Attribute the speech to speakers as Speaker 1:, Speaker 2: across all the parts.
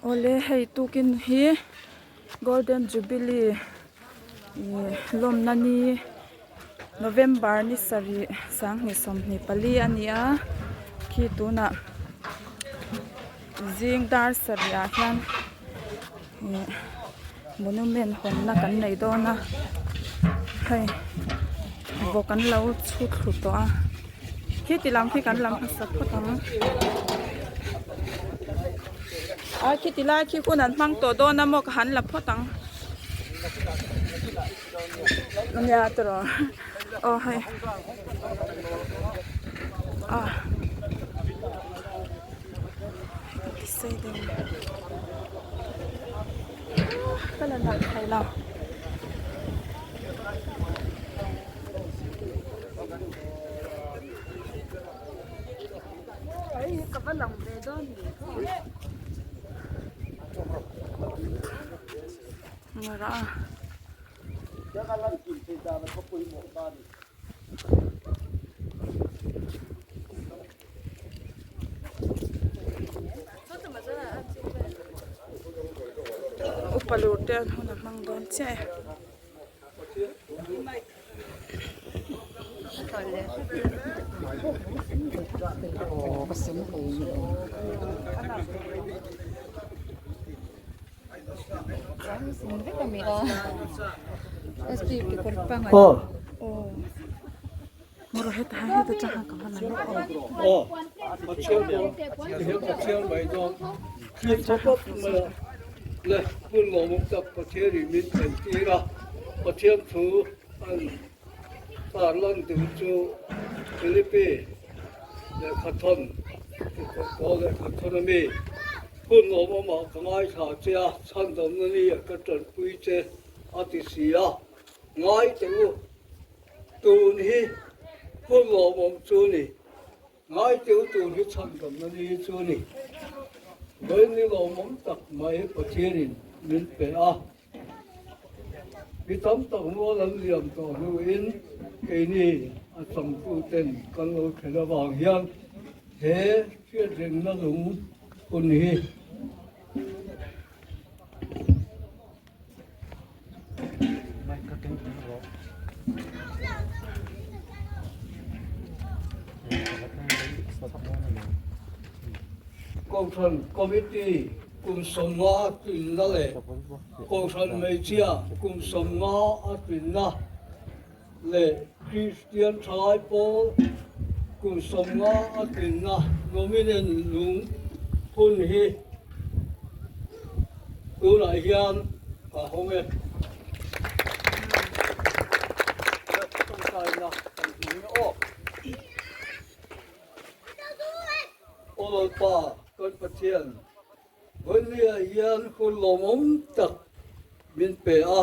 Speaker 1: Awle hei tukin hi golden jubilee ih lawmna ni november ni sarih sanghnih 24 a ni a khi tunah zing dar sarih ah hian ih monument hawnna kan nei dawn a hei vawk an lo chhu thlu tawh a khi ti lam khi kan lam hmasa phawt ang a khi ti lai khi hun an hmang tawh dawn a maw ka han la phawt ang nia tiraw aw hei a sei deuh ka la nalh thei lo. Upa lur te an hun a hmang dawn chiah e.
Speaker 2: Hun lawmawm tak Pathianin min entir a, Pathian thu an tarlan duh chu Philippi lehkhathawn Tirhkoh lehkhathawn a mi. Hun lawmawmah ka ngaithla che a, chhandamna ni ah ka tanpui che a ti si a, ngai teh u. Tun hi hun lawmawm chu ni. Ngai teh u tun hi chhandamna ni chu ni. Vawiin ni lawmawm tak mai Pathianin min pe a. Mi tam tak mual an liam tawh hnuin keini a changtuten kan lo thlen avang hian he hriatrengna lung hun hi Kohhran Committee kum 50 a tlinna leh Kohhran Hmeichhia kum 50 a tlinna leh Kristian Thalai Pawl kum 50 a tlinna Nominee lung hun hi tunah hian ka hawng e. Tawngtaina kan hmang e aw. Aw Lalpa kan Pathian, Vawinia hian hun lawmawm tak min pe a,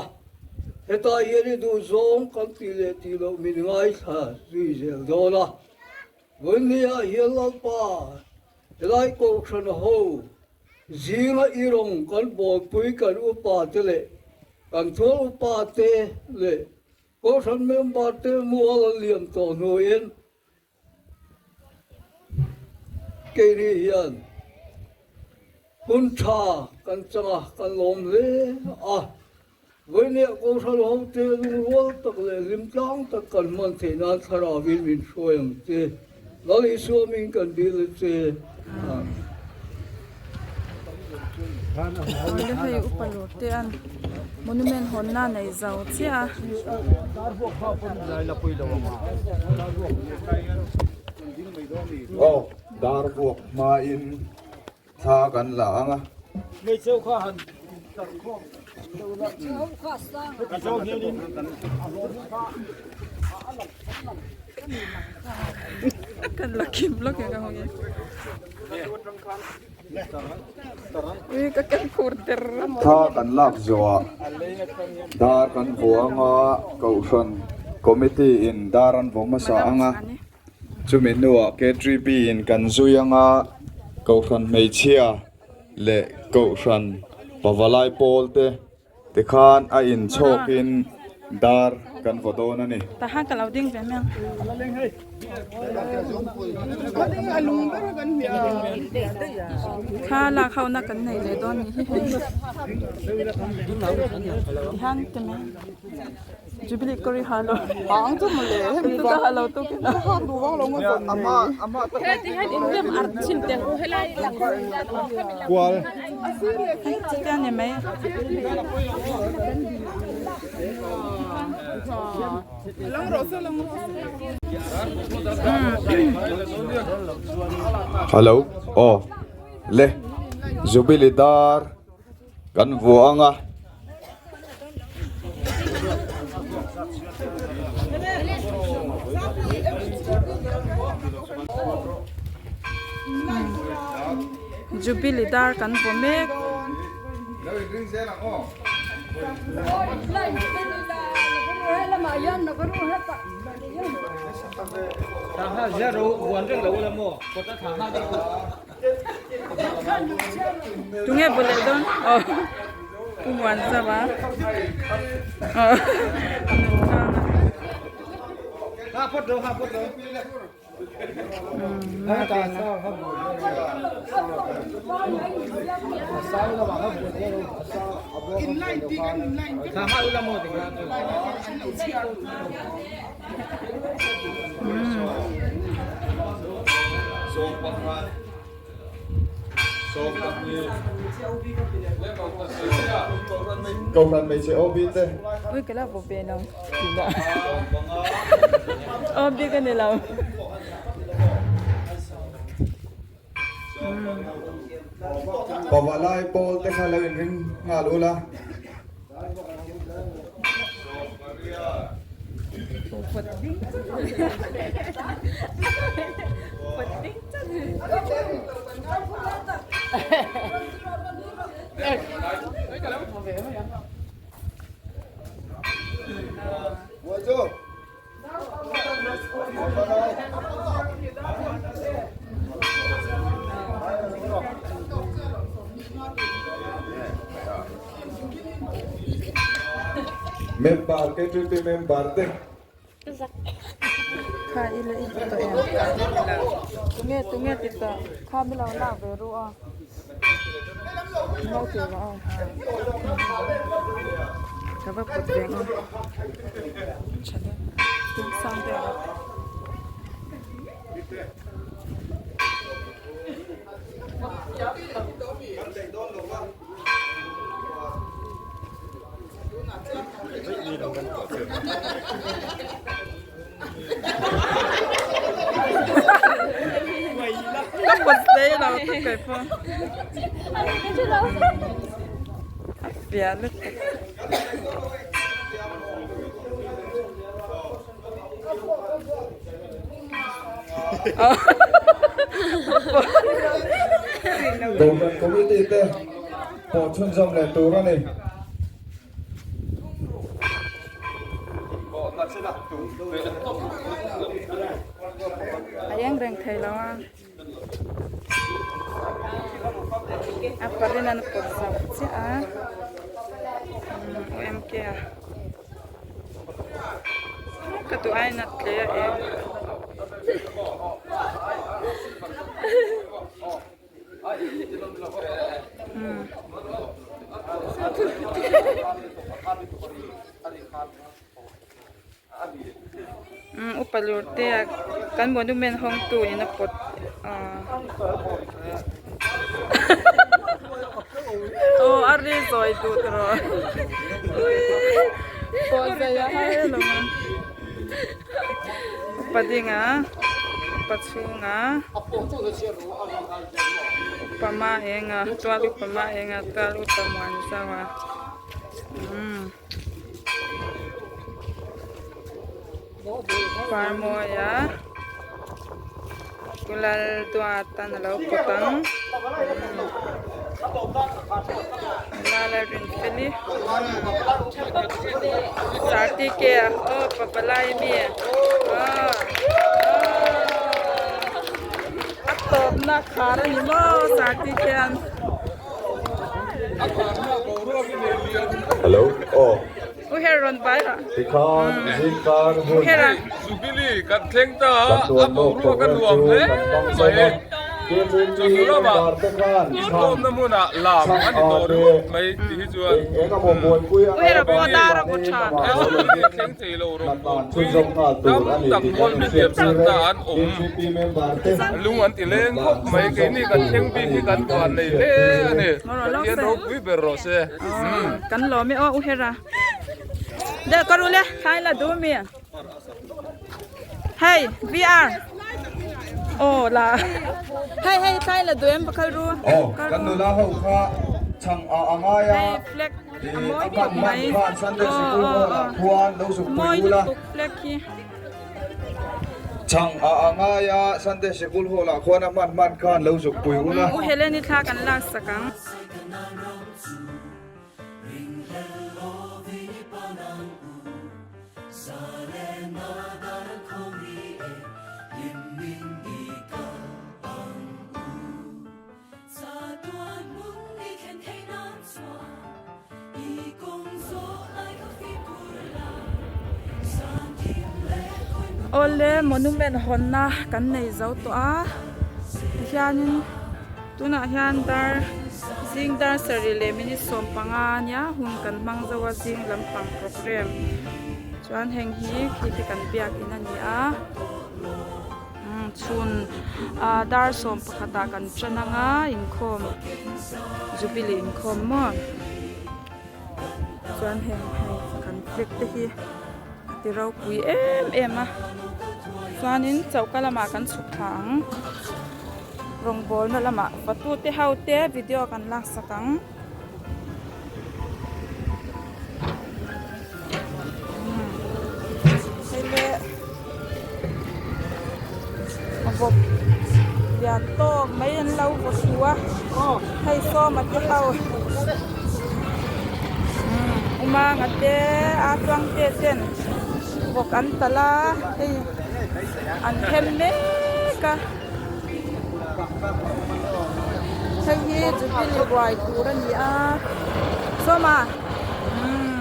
Speaker 2: hetah hian i duhzawng kan tih leh tih loh min ngaithla zui zel dawn a. Vawinia hian Lalpa Helai Kohhran ho zinga i rawng kan bawlpui kan upa te leh kan tual upa te leh Kohhran member te mual an liam tawh hnuin keini hian hun tha kan chang a, kan lawm hle a. Vawinia Kohhran hote lungrual tak leh hlim tlang tak kan hman theih nan thlarauin min hruai ang che. Lal Isua min kan dil a che. Amen.
Speaker 1: Awle hei upa lur te an monument hawnna nei zo chiah a.
Speaker 3: Aw dar vuak hmain Thla kan la ang a.
Speaker 1: Kan la kim lawk e ka hmu e. Ui ka ken phur der.
Speaker 3: Thla kan lak zawhah dar kan vuah ang a, Kohhran Committee in dar an vaw hmasa ang a. Chumi hnuah K3P in kan zui anga Kohhran hmeichhia leh Kohhran pavalai pawl te tikhan a inchhawkin dar kan vaw dawn a ni.
Speaker 1: Tahan ka lo ding ve mai ang. Thla lak ho na kan nei leh dawn ni hi hei tihian ti mai Jubilee kawr i ha lo ka ha lo tuk in a chutia ni mai.
Speaker 3: Hello aw le Jubilee dar kan vuah ang a.
Speaker 1: Jubilee dar kan vaw mek. Tunge vaw leh dawn aw Pu Muanzama aw
Speaker 3: Kohhran hmeichhe OB te.
Speaker 1: Ui ka la vaw ve lo OB ka ni lo.
Speaker 3: Pavalai pawl te kha lo inring nghal ula. Member KTP member te.
Speaker 1: Kha i la i ti tawh em? Tunge tunge ti tawh kha mi lo lak ve ru a. Ngo ti rawh aw. Ka va put ve ang a. Tha deuh. Tum sang vel a. Ka put ve lo tuk kai pawh. A fiah lutuk.
Speaker 3: Kohhran committee te pawh chhunzawm leh tur a ni.
Speaker 1: A eng reng thei lo a. A parin an pawt zauh chiah a UMK a ka duh aiin a tle a eng. Umm upa lur te a kan monument hawng tu in a pawt ah aw a ri zawi duh tawh rawh pawh zai a har lo ang upa ding a upa chhung a upa ma eng a tual upa ma eng a tual upa muan zau a umm. Parmawia Kulal duat an alo pawt ang Lala Rinfeli Sartike a aw papalai ami aw a tawpna khar a ni maw Sartike an.
Speaker 3: Hello aw. Tikhan zingkar hun kan tuan lawk program chu kan hmang zo a, KTP member te khan chhang chhang a te eng eng emaw buaipui a ngaih avangin mahni amah haw lovin natnan chhunzawm nghal tur a ni tih kan inhriattir e. KTP member te natnan chhunzawm tur a ni tih kan inhriattir e.
Speaker 1: Kan lawm e aw u Hera. Deh ka rul e thlai la duh mi. Hei VR. Aw la. Hei hei thlai la duh em pakal ru.
Speaker 3: Aw kan nula ho kha chhang a a ngai a.
Speaker 1: Hei flag a mawi khawp mai.
Speaker 3: Khan Sunday sikul hall ah khuan lo zuk pui ula.
Speaker 1: Mawi lutuk flag hi.
Speaker 3: Chhang a a ngai a Sunday sikul hall ah khuan a hman hman khan lo zuk pui ula.
Speaker 1: U Helen-i thla kan lak sak ang. Awle monument hawnna kan nei zo tawh a tihianin tunah hian dar zing dar sarih leh minute 15 ania hun kan hmang zo a zing lampang program chuan heng hi khi khi kan biakin a ni a. Chhun dar 11 ah kan tan anga inkhawm jubilee inkhawm maw chuan heng hei kan flag te hi a ti ropui em em a chuanin choka lamah kan chhuk thla ang rawngbawlna lamah fatu te ho te video kan laksak ang. Hei le vawk lian tawk mai an lo vaw thlu a hei sawma te ho umanga te a chuang te ten vawk an talh a hei an hem mek a. Hei hi Jubilee ruai tur a ni a Sawma umm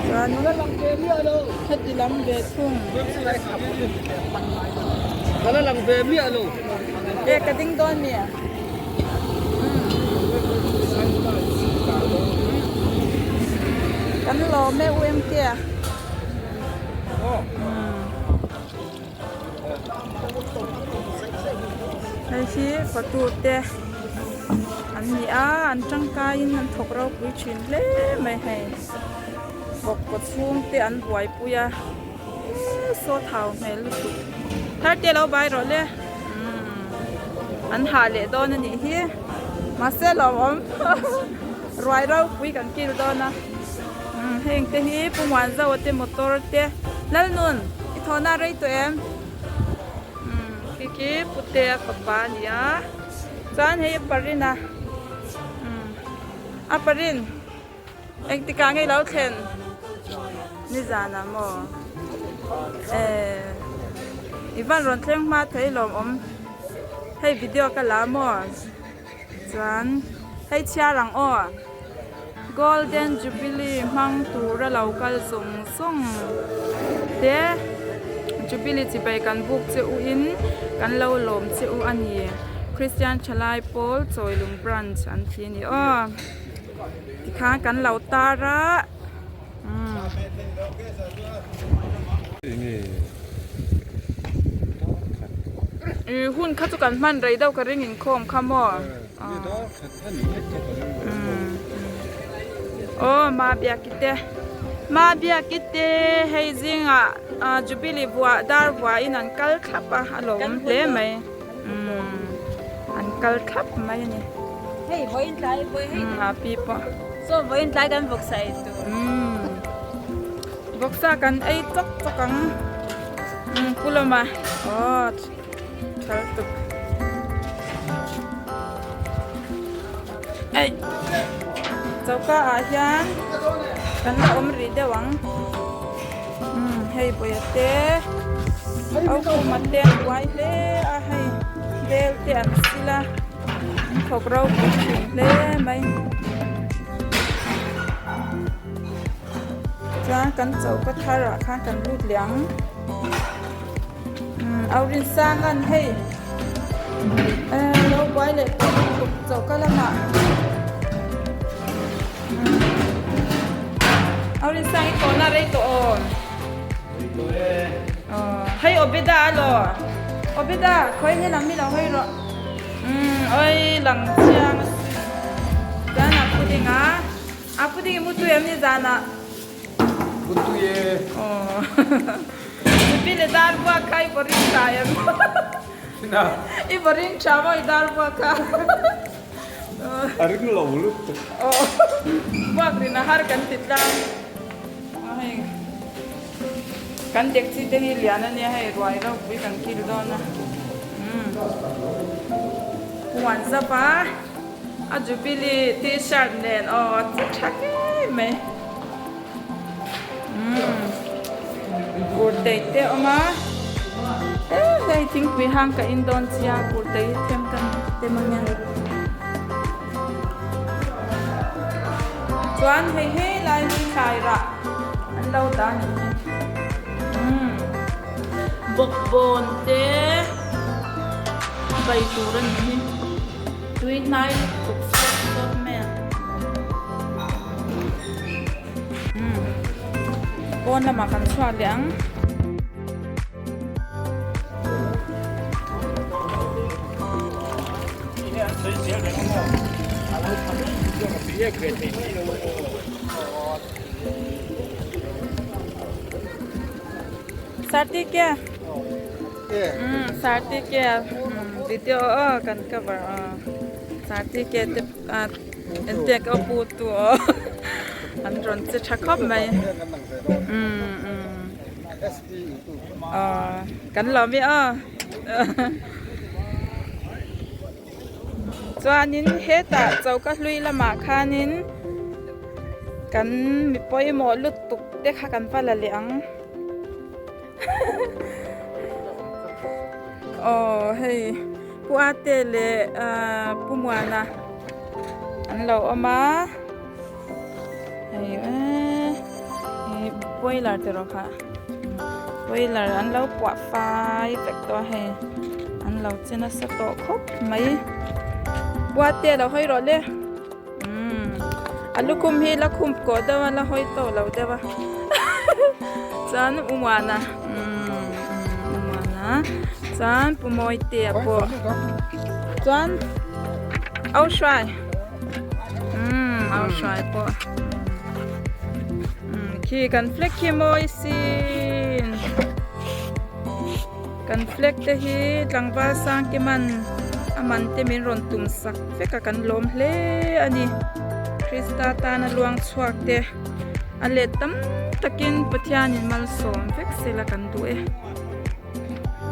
Speaker 1: chuan heti lam ve thung e ka ding dawn mi kan lawm e UMK a. Hei hi fatu te an ni a an tangkaiin an thawk ropui thin hle mai hei vawk kaw chhung te an buaipui a saw thau hmel lutuk thar te lo bai rawh le an hah leh dawn a nih hi mahse lawmawm ruai ropui kan kil dawn a. Umm heng te hi Pu Muanzaua te motor te Lalnun i thawhna rei tawh em? Umm khi khi Putea fapa a ni a chuan hei a parin a umm a parin engtikah nge i lo thlen nizanah maw eh i van rawn thleng hma thei lawmawm hei video ka la maw. Chuan hei chhiar ang aw Golden Jubilee hmang tura lo kal zawng zawng te Jubilee chibai kan buk che u in kan lo lawm che u a ni Christian Thalai Pawl Chawilung Branch an ti a ni aw tikhan kan lo tar a umm. Ih hun kha chu kan hman rei deuh ka ring inkhawm kha maw aw ma biaki te ma biaki te hei zingah jubilee buah dar buahin an kal thlap a a lo awm hle mai umm an kal thlap mai a ni umm a pi pawh umm vawksa kan ei chawk chawk ang. Umm pu lawma aw tha lutuk ei choka ah hian kan la awm rih deuh ang umm hei bawih te au khuma te an buai hle a hei bel te an sil a an thawk ropui thin hle mai. Chuan kan choka thar ah khan kan lut leh ang. Umm Aurinsanga'n hei eh lo buai leh tawh lutuk choka lamah umm Aurinsang i tawhna rei tawh aw. Aw hei Obeda alaw Obeda khawi helam hi lo hawi rawh umm oi lang chiang a si chuan a pudding a a pudding i mutui em ni zanah.
Speaker 2: Mutui e.
Speaker 1: Aw Mipi le dar buak kha i boring tha em I boring tha maw i dar buak kha.
Speaker 3: A ring lo lutuk.
Speaker 1: Aw buak rin a har kan ti tlang. Aw hei kan dekchi te hi lian a nia hei ruai ropui kan kil dawn a. Umm huan zap a a jubilee t-shirt nen aw a che tha ngei mai. Umm kurtei te a awm a eh hei thingpui hang ka in dawn chia kurtei hi them ka tem ang e chuan hei hei lai hi thlai rah an lo dah a nih hi umm bawkbawn te bai tur a nih hi tui hnai lutuk sawt sawt mai a. Pawn lamah kan chhuak leh ang. Sartike Sartike video aw kan cover aw Sartike te Engtia ka pu tu aw an rawn che tha khawp mai umm umm aw kan lawm i aw chuanin hetah choka hlui lamah khanin kan mi pawimawh lutuk te kha kan va la leh ang aw hei. Pu Ate leh Pu Muana an lo awm a hei eee boiler te rawh kha boiler an lo puah fai vek tawh a hei an lo che nasa tawh khawp mai Pu Ate lo hawi rawh le umm a lukhum hi la khum kawh deuh a la hawi tawh lo deuh a chuan U Muana umm U Muana chuan Pu Mawitea pawh chuan Au Hruai umm Au Hruai pawh umm khi kan flag khi mawi sin kan flag te hi tlangval Sangkiman a man te min rawn tum sak vek a kan lawm hle a ni Krista tana luang chhuak te a let tam takin Pathianin malsawm vek sela kan duh e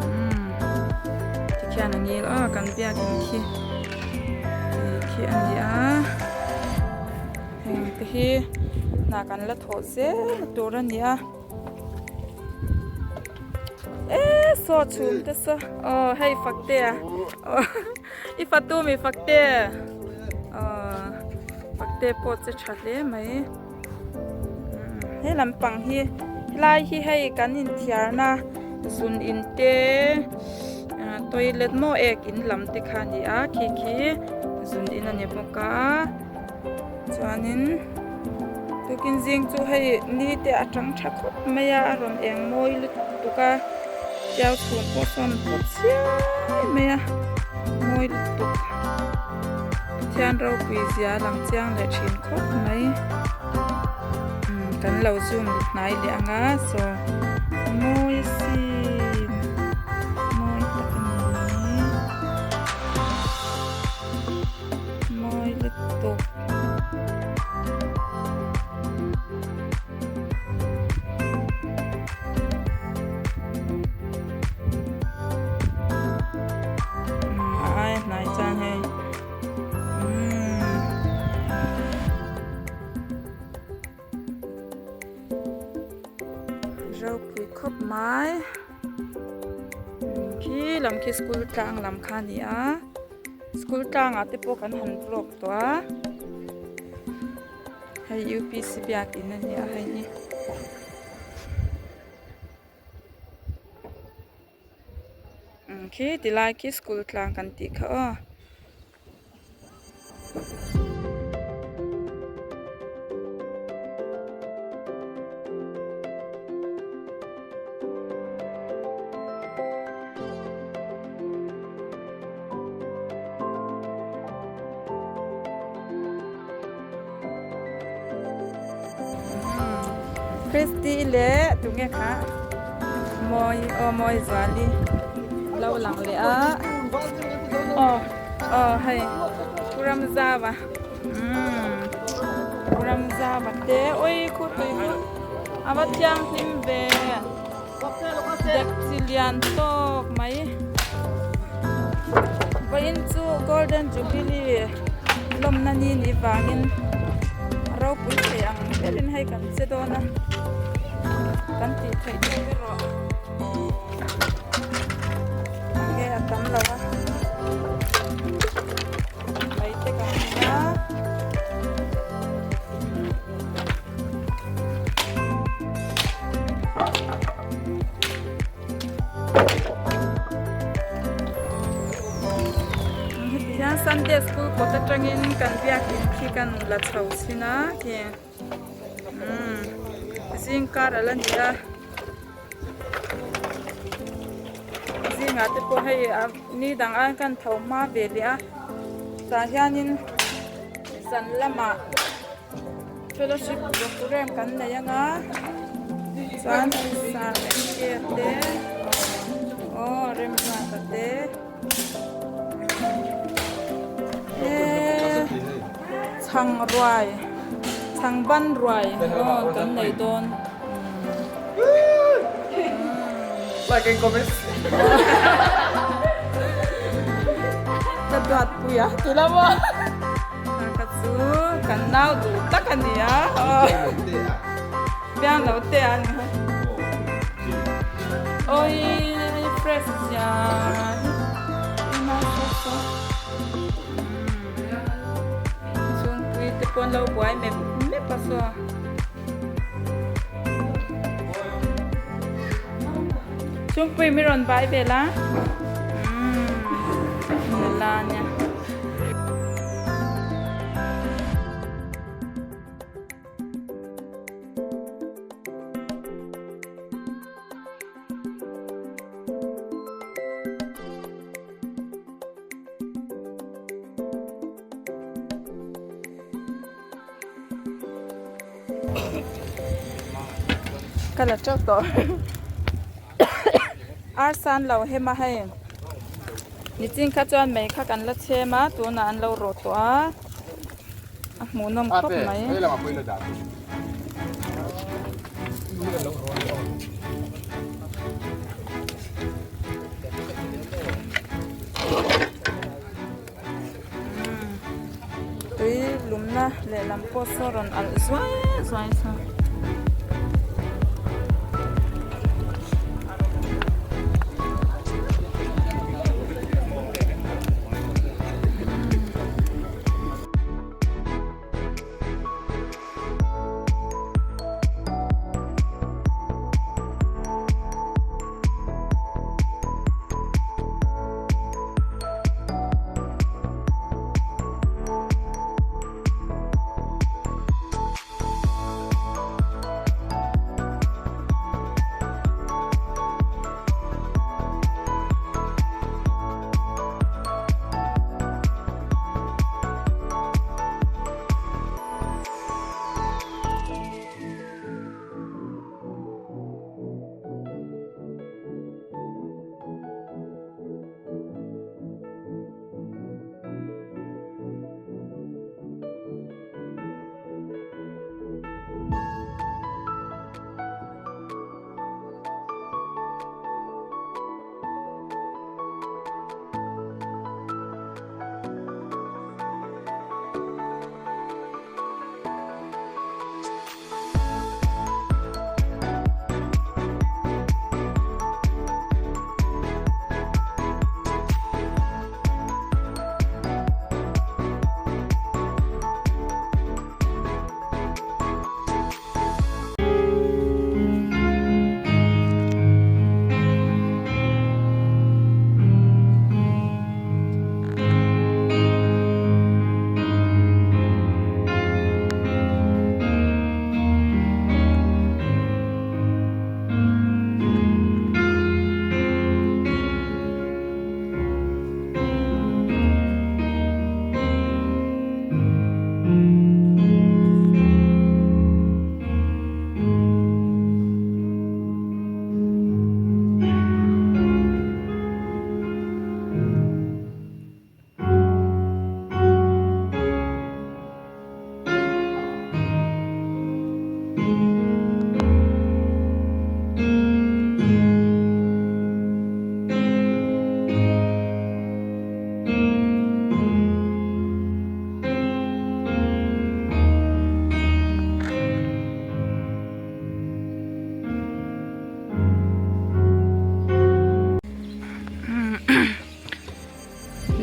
Speaker 1: umm tikhian a ngil a kan biakin khi khi a ni a heng te hi hna kan la thawh zel tur a ni a. Eee saw chhum te saw aw hei fakte a i fatu mi fakte aw fakte pawh che tha hle mai he lampang hi helai hi hei kan inthiarna zun in te toilet maw ek in lam te kha a ni a khi khi zun in a ni bawk a. Chuanin tukin zing chu hei ni te a tang tha khawp mai a a rawn eng mawi lutuk a tiau chhum pawh sawn pawt chiai mai a mawi lutuk Pathian ropui zia a lang chiang leh thin khawp mai umm kan lo zoom hnai leh ang a saw mawi asin mawi tak a ni. Mawi lutuk. A aia hnai chuan hei umm. Ropui khawp mai. Khi lam khi school tlang lam kha a ni a. School tlangah te pawh kan han vlog tawh a hei upc biakin a ni a hei hi. Khi tilai khi school tlang kan tih kha aw. Christy leh tunge kha mawi aw mawi zuali lo lang leh a aw aw hei pu Ramzava umm pu Ramzava te ui khu tui khu a va thianghlim ve dek chi lian tawk mai vawiin chu golden jubilee lawmna ni ni vangin ropui thei ang berin hei kan che dawn a kan tih theih tawk erawh enge a tam lo a mai te kan hmu a. Heti hian Sunday school kawt atangin kan biakin khi kan la chho chhin a khi umm zingkar a la ni a zingah te pawh hei ni dang a kan tho hma ve leh a tah hianin zan lamah. Fellowship program kan nei anga chuan sir MK te aw Remruata te eee chhang ruai chhang ban ruai aw kan nei dawn.
Speaker 4: Like and comment.
Speaker 1: Ka duat pui a ti lo maw. Ka chu kan nau duh tak a ni a. Piang lo te a ni. Oi fresh zia. Ina so so. Chungpui te pawn lo buai mep mep a saw. Chungpui mi rawn vai vel a umm nula nia. Ka la teuh tawh arsan lo hem a hei nichin kha chuan mei kha kan la chhem a tunah an lo rawh tawh a a hmuhnawm khawp mai. Tui lumna lehlam pawh saw rawn alh zuai zuai saw.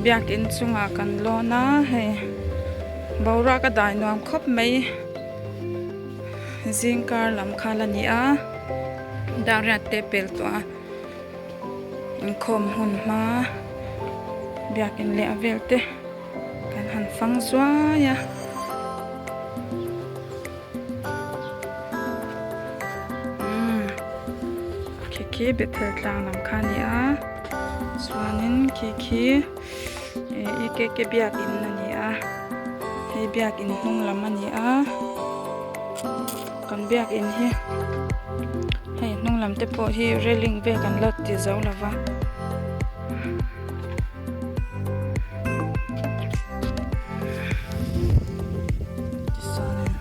Speaker 1: Biakin chungah kan lawn a hei boruak a dai nuam khawp mai zing kar lam kha la ni a dar riat te pel tawh a inkhawm hun hma biakin leh a vel te kan han fang zuai a. Umm khi khi Bethel tlang lam kha a ni a chuanin khi khi ih EKK biakin a ni a hei biakin hnung lam a ni a kan biakin hi hei hnung lam te pawh hi railing vel kan la ti zo lo va. Tichuanin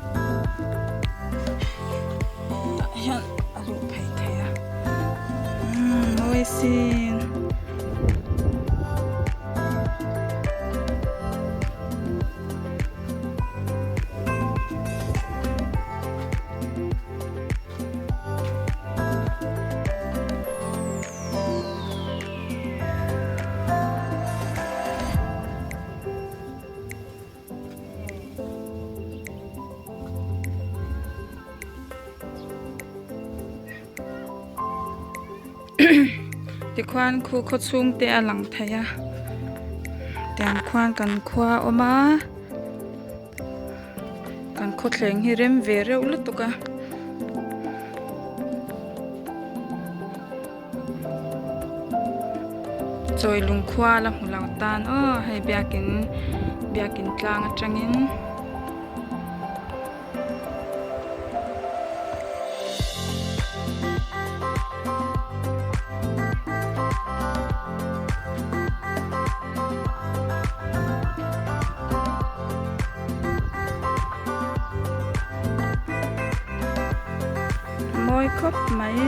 Speaker 1: tah hian a luh phei thei a umm mawi sin. Tikhuan khu khaw chhung te a lang thei a tiang khuan kan khua a awm a kan khawthleng hi rem ve reuh lutuk a. Chawi lung khua la hmu lo tan aw hei biakin biakin tlang atangin. Mawi khawp mai.